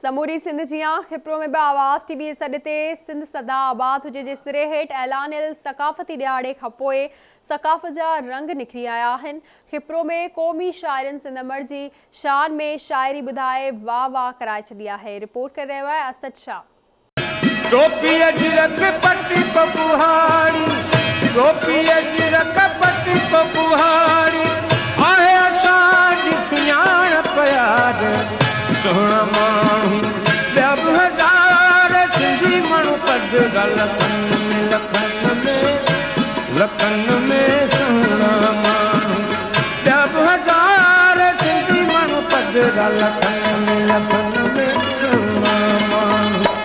سموري سنڌ جيان کپرو ۾ به آواز ٽي وي سڏ تي سنڌ سدا آباد هجي جي سري هيٺ اعلانيل ثقافتي ڏهاڙي کانپوء ثقافت جا رنگ نکري آيا آهن. کپرو ۾ قومي شاعرن سنڌ امڙ جي شان ۾ شاعري ٻڌائي واهه واهه ڪرائي ڇڏي آهي. رپورٽ ڪري رهيو آهي اسد شاهه. ٽوپي اجرڪ پٽڪو ڪهاڙي، ٽوپي اجرڪ پٽڪو ڪهاڙي، آهي اسان جي سڃاڻپ يار، سهڻا ماڻهو ٻيا به هزار، سنڌي ماڻهو پڌرا لکن ۾، لکن ۾، لکن ۾ سهڻا ماڻهو ٻيا به هزار، سنڌي ماڻهو پڌرا لکن ۾، لکن ۾ سهڻا ماڻهو.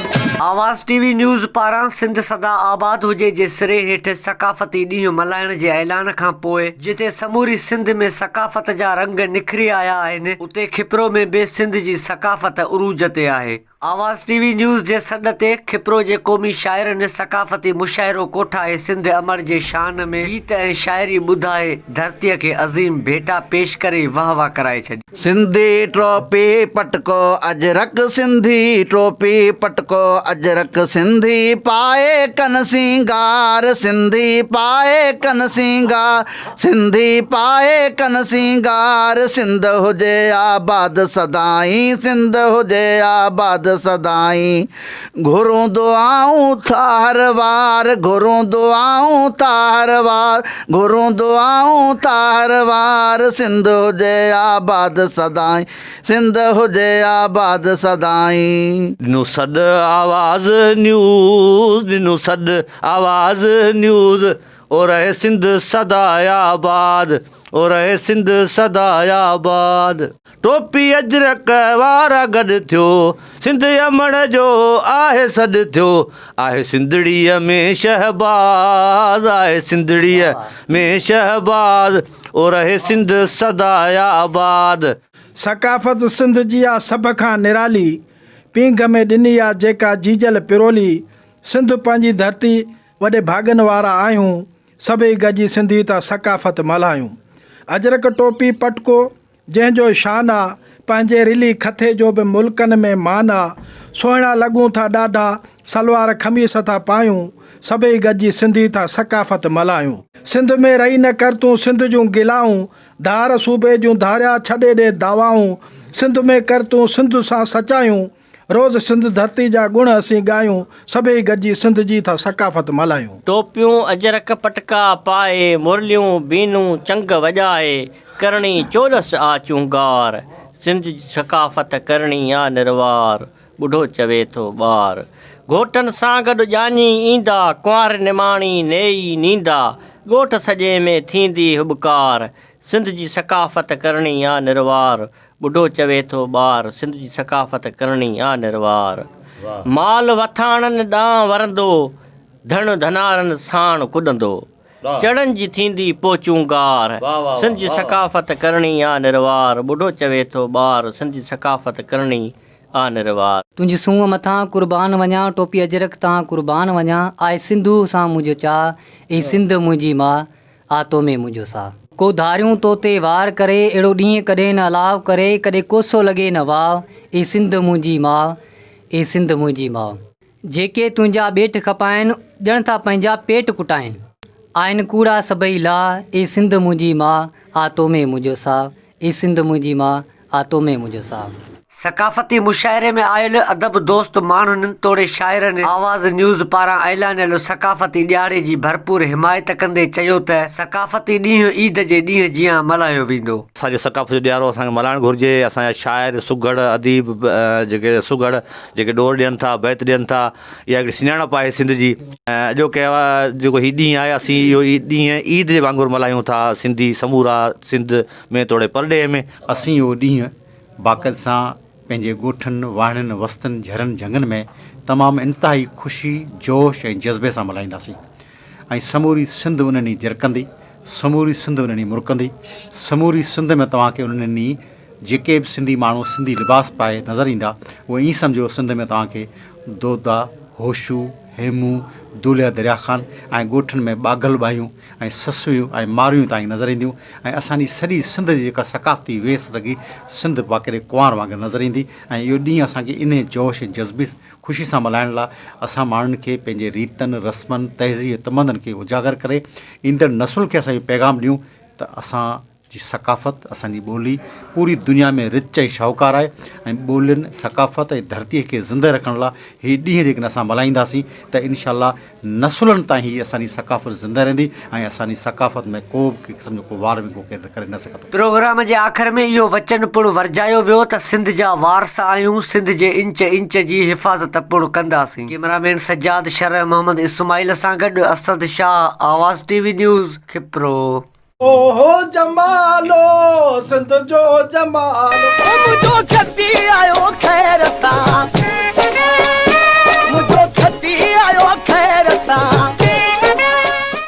آواز ٽي وي نيوز پاران سنڌ سدا آباد هجي جي سري هيٺ ثقافتي ڏينهن ملهائڻ جي اعلان کان پوء جتي سموري سنڌ ۾ ثقافت جا رنگ نکري آيا آهن اتي کپرو ۾ به سنڌ جي ثقافت عروج تي آهي. آواز ٽي وي نيوز جي سڏ تي کپرو جي قومي شاعرن ثقافتي مشاعرو ڪوٺائي سنڌ امڙ جي شان ۾ گيت ۽ شاعري ٻڌائي ڌرتيء کي عظيم ڀيٽا پيش ڪري واهه واهه ڪرائي ڇڏي. سنڌي ٽوپي پٽڪو اجرڪ سنڌي ٽوپي پٽڪو اجرڪ سنڌي پائي ڪن سينگار سنڌي پائي ڪن سينگار سنڌي پائي ڪن سينگار سنڌ هجي آباد سدائين سنڌ هجي آباد سدائين گهرون دعائون ٿا هر وار گهرون دعائون ٿا هر وار گهرون دعائون ٿا هر وار سنڌ هجي آباد سدائين سنڌ هجي آباد سدائين. ڏنو سڏ آواز نيوز ڏنو سڏ آواز نيوز او رهي سنڌ سدا آباد او رهي سنڌ سدا آباد. ٽوپي اجرڪ وارا گڏ ٿيو، سنڌ امڙ جو آهي سڏ ٿيو، آهي سنڌڙيء ۾ شهباز، آهي سنڌڙيء ۾ شهباز، او رهي سنڌ سدا آباد. ثقافت سنڌ جي آ سڀ کان نرالي، پينگهه ۾ ڏني آ جيڪا جيجل پرولي، سنڌ پنهنجي ڌرتي وڏي ڀاڳن وارا آهيون، سڀئي گڏجي سنڌي ٿا ثقافت ملهايون. اجرڪ ٽوپي پٽڪو جنهن جو شان آ، پنهنجي رلي کٿي جو به ملڪن ۾ مان آ. سهڻا لڳون ٿا ڏاڍا، سلوار خميس ٿا پايون، سڀئي گڏجي سنڌي ٿا ثقافت ملهايون. سنڌ ۾ رهي نه ڪر تون سنڌ جون گلائون، ڌار صوبي جون ڌاريا ڇڏي ڏي دعوائون، سنڌ ۾ ڪر تون سنڌ سان سچايون، روز سنڌ ڌرتي جا گڻ اسين ڳايون، سڀئي گڏجي سنڌ جي ٿا ثقافت ملهايون. ٽوپيون اجرڪ پٽڪا پائي، مرليون بينون چنگ وڄائي، ڪرڻي چوڏس آ چونگار، سنڌ جي ثقافت ڪرڻي آ نروار، ٻڍو چوي ٿو ٻار. گهوٽن سان گڏ ڄاڃي ايندا، ڪنوار نماڻي نيئي نيندا، ڳوٺ سڄي ۾ ٿيندي هٻڪار، سنڌ جي ثقافت ڪرڻي آ نروار، ٻڍو چوي ٿو ٻار، سنڌ جي ثقافت ڪرڻي آ نروار. مال وٿاڻن ڏانهن ورندو، ڌڻ ڌنارن ساڻ ڪڏندو. چڙن جي ٿيندي پوء چونگار، سنڌ جي ثقافت ڪرڻي آ نروار. ٻڍو چوي ٿو ٻار، سنڌ جي ثقافت ڪرڻي آ نروار. تنهنجي سونهن مٿان قربان وڃان، ٽوپي اجرڪ تان قربان وڃان، آء سنڌوء سان منهنجو چاهه، اي سنڌ منهنجي ماء. آ تو ۾ منهنجو ساهه. ڪو ڌاريون تو تي وار ڪري، اهڙو ڏينهن ڪڏهن نه الاء ڪري، ڪڏهن ڪوسو لڳي نه واء، اي سنڌ منهنجي ماء، اي سنڌ منهنجي ماء. جيڪي تنهنجا ٻيٽ کپائن، ڄڻ ٿا پنهنجا پيٽ ڪٽائن. آهن ڪوڙا سڀئي لاهه، اي سنڌ منهنجي ماء، آ تو ۾ منهنجو ساهه، اي سنڌ منهنجي ماء، آ تو ۾ منهنجو ساهه. ثقافتي مشاعري ۾ آيل ادب دوست ماڻهن توڙي شاعرن آواز نيوز پاران اعلانيل ثقافتي ڏهاڙي جي ڀرپور حمايت ڪندي چيو ته ثقافتي ڏينهن عيد جي ڏينهن جيان ملهايو ويندو. اسان جي ثقافت جو ڏهاڙو اسان کي ملهائڻ گهرجي اسان جا شاعر سگهڙ اديب جيڪي سگهڙ جيڪي ڏور ڏين ٿا بيت ڏين ٿا اها هڪڙي سڃاڻپ آهي سنڌ جي ۽ اڄوڪي جيڪو هي ڏينهن آهي اسين اهو ڏينهن عيد جي وانگر ملهايون ٿا سنڌي سمورا سنڌ ۾ توڙي پرڏيهه ۾. اسين اهو ڏينهن باقاعدي سان پنهنجي ڳوٺن، واهڻن، وستين، جهرن، جهنگن ۾ تمام انتهائي خوشي، جوش ۽ جذبي سان ملهائينداسين ۽ سموري سنڌ ان ڏينهن جرڪندي، سموري سنڌ ان ڏينهن مرڪندي، سموري سنڌ ۾ توهان کي ان ڏينهن جيڪي به سنڌي ماڻهو سنڌي لباس پائي نظر ايندا، اهي ائين سمجهو سنڌ ۾ توهان کي دودا، هوشو، هيمون، دولهه دريا خان ۽ ڳوٺن ۾ ٻاگهل ٻايون ۽ سسويون ۽ مارويون تائين نظر اينديون ۽ اسان جي سڄي سنڌ جي جيڪا ثقافتي ويس رڳي سنڌ باقاعدي ڪنوار وانگر نظر ايندي ۽ اهو ڏينهن اسان کي انهي جوش ۽ جذبي خوشي سان ملهائڻ لا اسان ماڻهن کي پنهنجي ريتن، رسمن، تهذيب ۽ تمدن کي اجاگر ڪري ايندڙ نسل کي اسان اهو پيغام ڏيون ته اسان جي ثقافت، اسان جي ٻولي پوري دنيا ۾ رچ ۽ شاهوڪار آهي ۽ ٻولين، ثقافت ۽ ڌرتيء کي زنده رکڻ لا هي ڏينهن جيڪڏهن اسان ملهائينداسين ته انشاء الله نسلن تائين هي اسان جي ثقافت زنده رهندي ۽ اسان جي ثقافت ۾ ڪو به قسم جو ڪو وار ونگو ڪير ڪري نه سگهندو. پروگرام جي آخر ۾ اهو وچن پڻ ورجايو ويو ته سنڌ جا وارث آهيون، سنڌ جي انچ انچ جي حفاظت پڻ ڪنداسين. ڪئميرا مين سجاد شرح محمد اسماعيل سان گڏ Asad Shah, Awaz T V news, Khipro. اوهو جمالو سنڌ جو جمالو. او منهنجو کتي آيو خير سان منهنجو کتي آيو خير سان.